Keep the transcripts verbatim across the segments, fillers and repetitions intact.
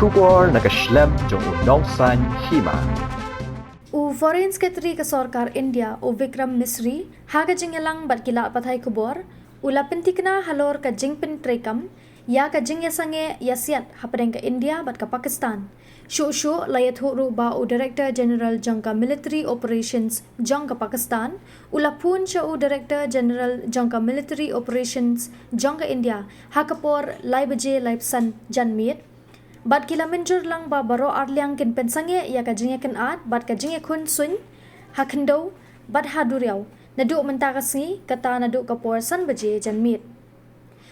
Khubor na ka shlem jong u nongsaiñ hima. U Foreign Secretary ka sorkar India, u Vikram Misri, ha ka jingïalang bad ki lad pathai khubor, u la pynthikna halor ka jingpyntreikam ïa ka jingïasangeh ïasiat hapdeng ka India bad ka Pakistan. Shuh shuh la ïathuh ruh ba u Director General jong ka Military Operations jong ka Pakistan u la phone sha u Director General jong ka Military Operations jong ka India ha ka por lai baje laiphew san janmiet. Bad ki la mynjur lang ba baroh arliang kin pynsangeh ïa ka jingïakynad bad ka jingïakhun suiñ ha khyndew bad ha duriaw naduh mynta ka sngi, kata naduh ka por san baje janmiet.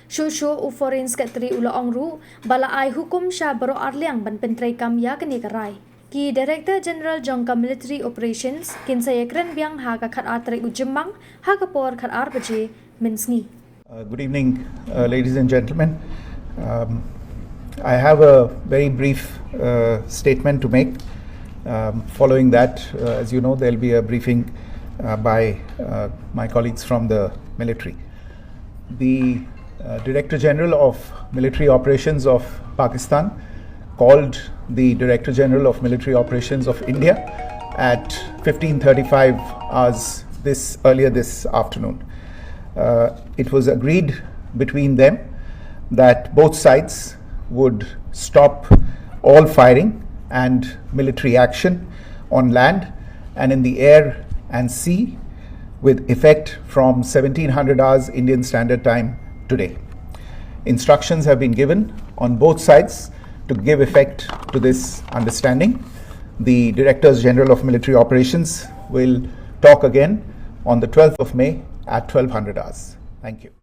Shuh shuh u Foreign Secretary u la ong ruh ba la ai hukum sha baroh arliang ban pyntreikam ïa kane ka rai. Ki Director General jong ka Military Operations kin sa ïakren biang ha ka khatar tarik u Jymmang ha ka por khatar baje mynsngi. Uh, good evening, uh, ladies and gentlemen. Um, I have a very brief uh, statement to make. Um, following that, uh, as you know, there'll be a briefing uh, by uh, my colleagues from the military. The uh, Director General of Military Operations of Pakistan called the Director General of Military Operations of India at fifteen thirty-five hours this earlier this afternoon. Uh, it was agreed between them that both sides would stop all firing and military action on land and in the air and sea with effect from seventeen hundred hours Indian Standard Time today. Instructions have been given on both sides to give effect to this understanding. The Directors General of Military Operations will talk again on the twelfth of May at twelve hundred hours. Thank you.